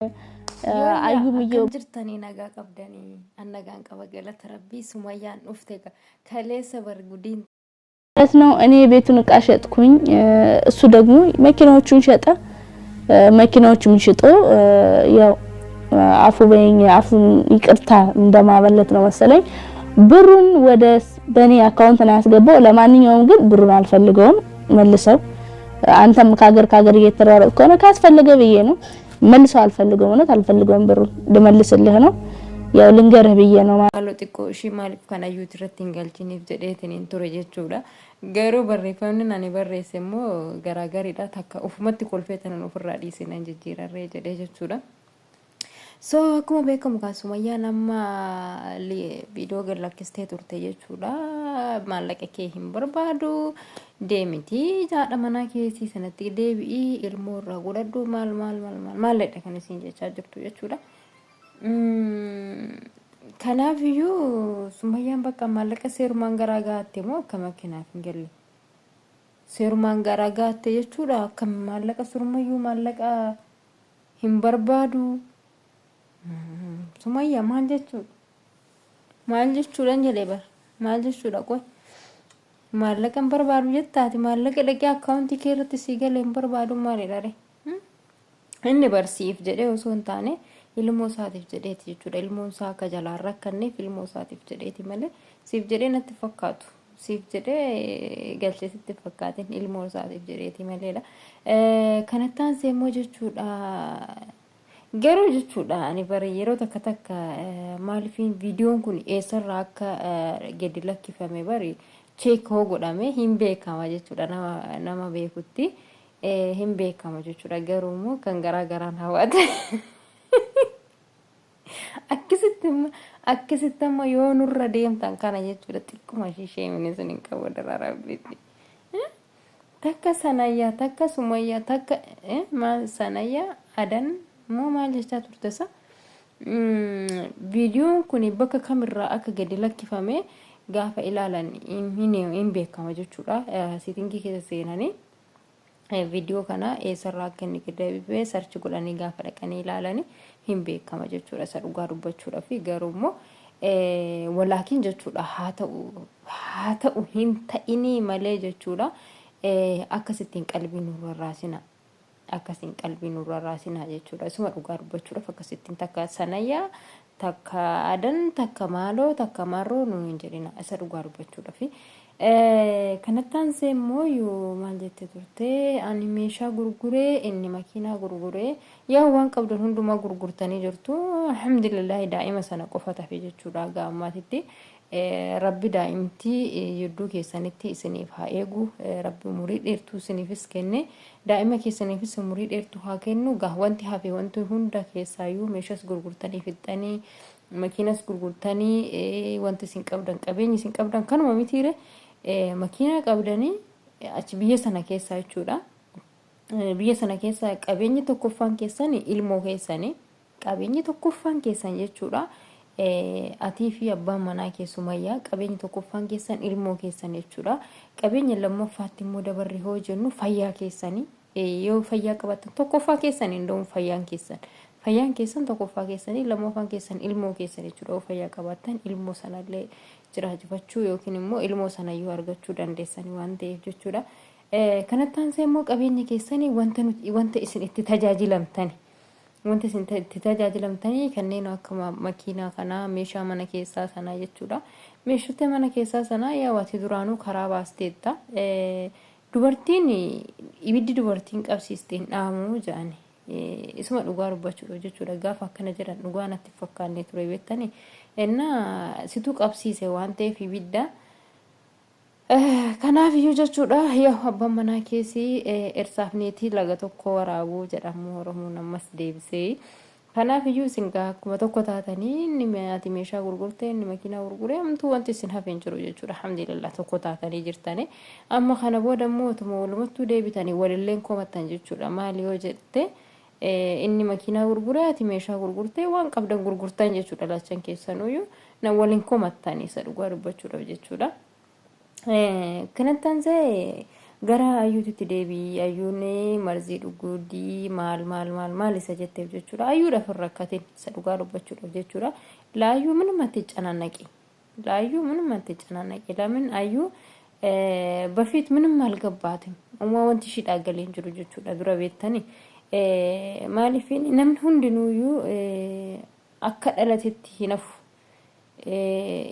Yooyyaa Ayyumiyyoo akkam jirtanii nagaa qabdanii an nagaan qaba galata rabbii sumayyaan dhufte kaleessa bar gudiin ማለት ነው። እኔ የቤቱን እቃ ሸጥኩኝ፣ እሱ ደግሞ መኪናዎቹን ሸጠ። መኪናዎቹን ሽጦ ያው አፉ በይኝ አፉን ይቅርታ እንደማበለት ነው መሰለኝ ብሩን ወደ በእኔ አካውንት ነው ያስገባው። ለማንኛውም ግን ብሩን አልፈልገውም፣ መልሰው። አንተም ከሀገር ከሀገር እየተሯሯጥክ ከሆነ ካስፈለገ ብዬ ነው መልሰው። አልፈልገውም፣ እውነት አልፈልገውም። ብሩን ልመልስልህ ነው ያው ልንገርህ ብዬ ነው። Halluu xiqqoo ishii maaliif kan ayyuuti irratti hin galchiniif jedheetiin ture jechuudha. Garuu barreeffamni ani barreesse immoo garaagaridha. Takka ufumatti kolfee tanan ofirraa dhiise nan jijjiirarree jedhee jechuudha. So akkuma beekamu kan Sumayyaan amma viidiyoo gad lakkistee turte jechuudha. Maallaqa kee hin barbaadu deemiti jaadha manaa keessii sanatti deebi'ii ilmoo irraa godhadhu maal maal maal maal maalledha kan isiin jechaa jirtu jechuudha. Kanaaf iyyuu Sumayyaan bakka maallaqa seerumaan garaa gaatte moo akkam akka naaf hin galle. Seerumaan garaa gaatte jechuudha. Akkam maallaqa surmayyuu maallaqa hin barbaadu. Sumayyaa maal jechuudha? Maal jechuudhaan jedhee bara. Maal jechuudha qoy? Maallaqa hin barbaadu jettaati maallaqa dhaqee akkaawuntii kee irratti sii galee hin barbaadu maalidha ree? Inni barsiif jedhee osoo hin taane ilmoo isaatiif jedheeti jechuudha. Ilmoon isaa akka jalaan rakkanneef ilmoo isaatiif jedheeti malee siif jedhee natti fakkaatu. Siif jedhee galchee sitti fakkaatin ilmoo isaatiif jedheeti maleedha. Kanatti aansee immoo jechuudha. Garuu jechuudha ani bara yeroo takka takka maaliifin viidiyoon kun eessarraa akka gadi lakkifame bari check hoo godhame hin beekama jechuudha nama beekutti hin beekama jechuudha. Garuu immoo kan garaa garaan hawwata. Akkasitti amma akkasitti amma yoo nurra deemtan kana jechuudha xiqquma ishee sheemini sun hin qabu dara rabbitti. Takka sanayyaa takka sumayyaa takka maal sanayyaa adan moo maal jechaa turte sa viidiyoon kun bakka kamirraa akka gadi lakkifame gaafa ilaalan hin beekama jechuudha. Setting keessa seenanii viidiyoo kana eessarraa akka inni gadi bu'e search godhanii gaafa dhaqanii ilaalanii hin beekama jechuudha. Isa dhugaa dubbachuudha fi garuu immoo walaakin jechuudha haa ta'u hin ta'inii malee jechuudha akkasittiin qalbii nurra raasina. Akkasiin qalbii nurra raasina jechuudha. Isuma dhugaa dubbachuudhaaf akkasittiin takka sanayyaa takka adan takka maaloo takka marroo nuun hin jedhina isa dhugaa dubbachuudhaaf. Kanatti aansee immoo yoo maal jette turte ani meeshaa gurguree inni makiinaa gurguree yaa waan qabdan hundumaa gurgurtanii jirtu alhamdulillahi daa'ima sana qofa tafe jechuudha gaa ammaatitti. Rabbi daa'imtii jidduu keessanitti isiniif haa eegu rabbi umurii dheertuu isiniifis kenne daa'ima keessaniifis umurii dheertuu haa kennu gaa wanti hafe wanti hunda keessaayyuu meeshaas gurgurtanii fixxanii makiinas gurgurtanii wanti isin qabdan qabeenyi isin qabdan kanuma mitiire makiinaa qabdanii achi biyya sana keessaa jechuudha. Biyya sana keessa qabeenyi tokkoffaan keessan ilmoo keessanii qabeenyi tokkoffaan keessan jechuudha. Atii fi abbaan manaa kee Sumayyaa qabeenyi tokkoffaan keessan ilmoo keessan jechuudha. Qabeenya lammaffaatti immoo dabarri hoo jennu fayyaa keessanii yoo fayyaa qabaattan tokkoffaa keessan hin da'uun fayyaan keessan. Fayyaan keessan tokkoffaa keessanii lammaffaan keessan ilmoo keessan jechuudha. Yoo fayyaa qabaattan ilmoo sanallee jiraachifachuu yookiin immoo ilmoo sanayyuu argachuu dandeessanii waan ta'eef jechuudha. Kanatti aansee immoo qabeenya keessanii wanta nuti wanta isin itti tajaajilamtani. Wanti isin itti tajaajilamtanii kanneen akka makiinaa kanaa meeshaa mana keessaa sanaa jechuudha. Meeshota mana keessaa sanaa yaa ati duraanuu karaa baasteetta. Dubartiin ibiddi dubartiin qabsiiste hin dhaamu jedhani. Isuma dhugaa dubbachuudha jechuudha. Gaafa akkana jedhan dhugaa natti fakkaannee ture beektanii. Innaa situ qabsiise waan ta'eef ibidda. Kanaaf iyyuu jechuudha yaa abbaan manaa keessi ersaaf niitii laga tokko waraabuu jedhamu Oromoon ammas deebisee. Kanaaf iyyuu isin gaa akkuma tokko taatanii inni ati meeshaa gurgurtee inni makiinaa gurguree hamtuu wanti isin hafe hin jiru jechuudha. Alhamdulillah tokko taatanii jirtanii. Amma kana booda immoo otuma walumattuu deebitanii walilleen komattan jechuudha. Maali yoo jette inni makiinaa gurguree ati meeshaa gurgurtee waan qabdan gurgurtan jechuudha lachan keessanuyyuu na waliin komattanii isa dhugaa dubbachuudhaaf jechuudha. Kanatti aansee Gara ayyuutitti deebii ayyuun marzii dhuguudii maal maal maal maal isa jetteef jechuudha. Ayyuudhaaf hin rakkatin isa dhugaa dubbachuudhaaf jechuudha. Laayyuu ምንም አትጨናነቂ ለአዩ ምንም አትጨናነቂ። ለምን አዩ በፊት ምንም አልገባትም uma wanti ishii dhaagalee hin jiru jechuudha dura beektani. Maaliif namni hundinuuyyuu akka dhalatetti hin hafu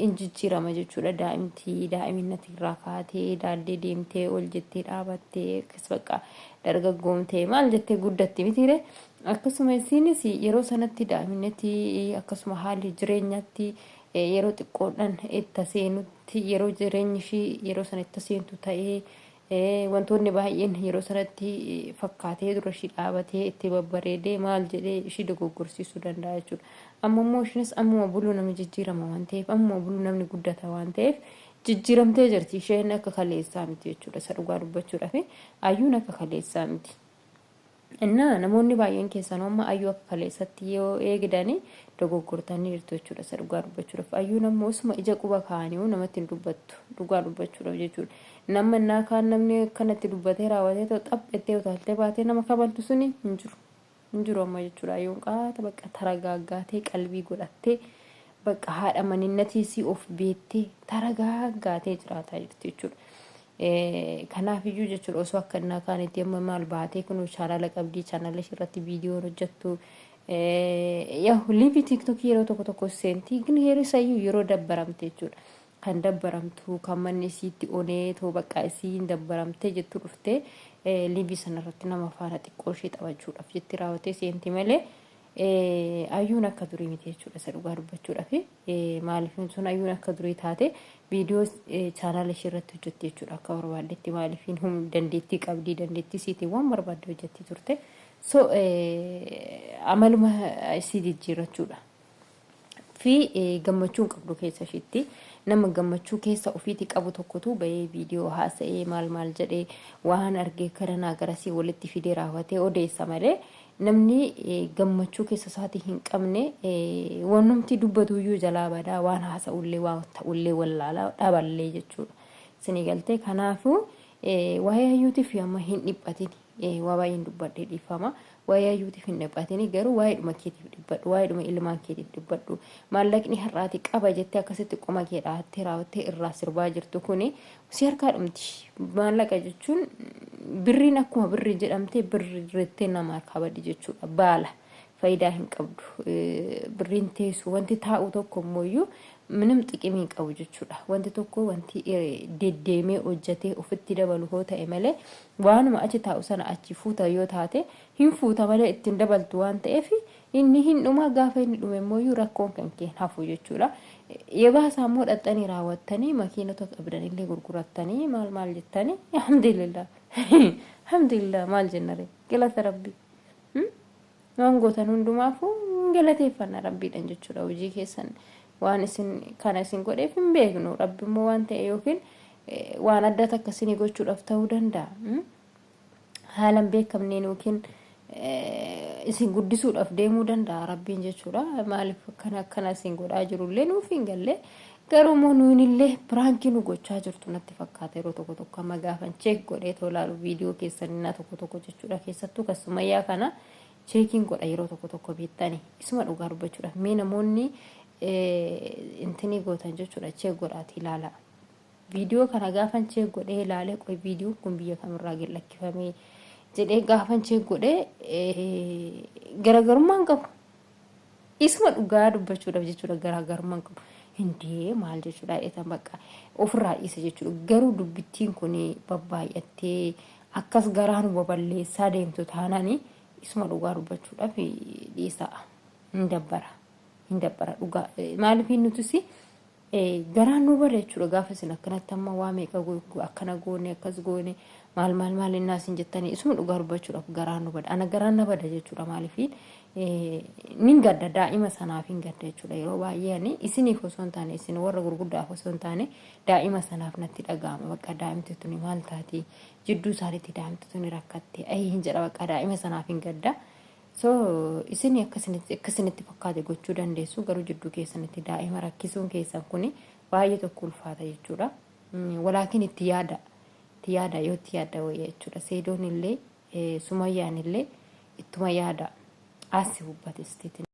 in jijjiirama jechuudha. Daa'imti daa'iminati irraa kaatee daaddee deemtee ol jettee dhaabattee akkas bakka dargaggoomtee maal jettee guddatti mitiire. Akkasuma isiinis yeroo sanatti daa'iminati akkasuma haalli jireenyaatti yeroo xiqqoodhaan itti seenutti yeroo jireenyi ishii yeroo sana itti seentu ta'ee wantoonni baay'een yeroo sanatti fakkaatee dura ishii dhaabatee itti babbareedee maal jedhee ishii dogoggorsiisuu danda'a jechuudha. Amma immoo ishiinis ammuma buluu namni jijjiirama waan ta'eef ammuma buluu namni guddata waan ta'eef jijjiiramtee jirti. Isheen akka kaleessaa miti jechuudha. Isa dhugaa dubbachuudhaaf ayyuun akka kaleessaa miti. Innaa namoonni baay'een keessan amma ayyuu akka kaleessatti yoo eegdanii dogoggortanii jirtu jechuudha. Isa dhugaa dubbachuudhaaf ayyuun ammoo osuma ija quba kaa'anii namatti hin dubbattu dhugaa dubbachuudhaaf jechuudha. Nama innaa kaan namni akkanatti dubbatee raawwatee ta'u xaphettee utaaltee baatee nama kabaltu suni hin jiru. Hin jiru amma jechuudha. Ayyuun qaata bakka taragaaggaatee qalbii godhattee bakka haadha maninnatii of beettee taragaaggaatee jiraataa jirti jechuudha. Kanaaf iyyuu jechuudha osoo akka innaa kaanitti amma maal baatee kun chaanala qabdii chaanala irratti viidiyoon hojjettu live TikTokii yeroo tokko tokko seentii ግን yeroo isayyuu yeroo dabbaramte jechuudha. Kan dabbaramtu kan manni isiitti onee too bakka isiin dabbaramtee jettu dhuftee live sanarratti nama faana xiqqoo ishee taphachuudhaaf jetti raawwatee seenti malee ayyuun akka durii miti jechuudha isa dhugaa dubbachuudhaaf. Maaliif sun ayyuun akka durii taate viidiyoo chaanala ishee irratti hojjetti jechuudha akka barbaaddetti maaliif dandeettii qabdii dandeettii isiitiin waan barbaadde hojjetti turte. So amaluma isii jijjiirrachuudha. Fi gammachuu hin qabdu keessa ishiitti nama gammachuu keessa ofiitti qabu tokkotu bahee viidiyoo haasa'ee maal maal jedhee waan argee karanaa garasii walitti fidee raawwatee odeessa malee namni gammachuu keessa isaatii hin qabne wanumti dubbatuyyuu jalaa badaa waan haasa'ullee waan ta'ullee wallaalaa dhaballee jechuudha. Isinii galtee kanaafuu waa'ee hayyuutiif amma hin dhiphatin waa baay'een dubbadhee dhiifama. Waa'ee hayyuutiif hin dhiphatin garuu waa'ee dhuma keetiif dhiphadhu waa'ee dhuma ilmaan keetiif dhiphadhu maallaqni har'aati qaba jettee akkasitti qoma kee dhaattee raawwattee irraa sirbaa jirtu kuni si harkaa dhumti. Maallaqa jechuun birriin akkuma birrii jedhamtee birriittee nama harkaa baddi jechuudha. Baala faayidaa hin qabdu. Birriin teessu wanti taa'u tokko immoo ምንም ጥቅም hin qabu jechuudha. Wanti tokko wanti deddeemee hojjetee ofitti dabalu hoo ta'e malee waanuma achi taa'u sana achi fuuta yoo taate hin fuuta malee ittiin dabaltu waan ta'eef inni hin dhuma gaafa inni dhume immoo rakkoon kan kee hafu jechuudha. Yebaasaa immoo dhaxxanii raawwattanii makiinota qabdanillee gurgurattanii maal maal jettanii alhamdulillah alhamdulillah maal jennare galata rabbi. Waan gootan hundumaafuu galateeffanna rabbiidhaan jechuudha hojii keessan waan isin kana isin godheef hin beeknu rabbi immoo waan ta'e yookiin waan adda takka isinii gochuudhaaf ta'uu danda'a. Haala hin beekamneen yookiin isin guddisuudhaaf deemuu danda'a rabbiin jechuudha. Maaliif akkana akkana isin godhaa jirullee nuuf hin galle. Garuu immoo nuyin illee prankii nu gochaa jirtu natti fakkaata yeroo tokko tokko amma gaafan check godhee tolaalu viidiyoo keessan tokko tokko jechuudha keessattuu kasumayyaa kana checkiin godha yeroo tokko tokko beektani isuma dhugaa dubbachuudhaaf mee namoonni intinii gootan jechuudha check godhaati ilaala. Viidiyoo kana gaafan check godhee ilaalee qoy viidiyoon kun biyya kamirraa gad lakkifamee jedhee gaafan check godhee garaagarummaa hin qabu. Isuma dhugaa dubbachuudhaaf jechuudha garaagarummaa hin qabu. Hindee maal jechuudha dheetan bakka ofirraa dhiisa jechuudha. Garuu dubbittiin kun babbaay'attee akkas garaa nu baballeessaa deemtu taanaan isuma dhugaa dubbachuudhaaf dhiisaa hin dabbara. Hin dabbara dhugaa maaliif nutis garaan nu bada jechuudha gaafa isin akkanatti amma waa meeqa akkana goone akkas goone maal maal maal innaa isin jettanii isuma dhugaa dubbachuudhaaf garaan nu bada ana garaan na bada jechuudha maaliif nin gadda daa'ima sanaaf hin gadda jechuudha yeroo baay'ee ani isiniif osoo hin taane isin warra gurguddaaf osoo hin taane daa'ima sanaaf natti dhaga'ama bakka daa'imti tuni maal taati jidduu isaaniitti daa'imti tuni rakkatte ayi hin jedha bakka daa'ima sanaaf hin gadda. So isin akkasinitti fakkaate gochuu dandeessu garuu jidduu keessanitti daa'ima rakkisuun keessan kuni baay'ee tokko ulfaata jechuudha. Walaakin itti yaada. Itti yaada, yoo itti yaadda wayya jechuudha. Seedoon illee, Sumayyaan illee ittuma yaada. Asi hubbate istiitiin.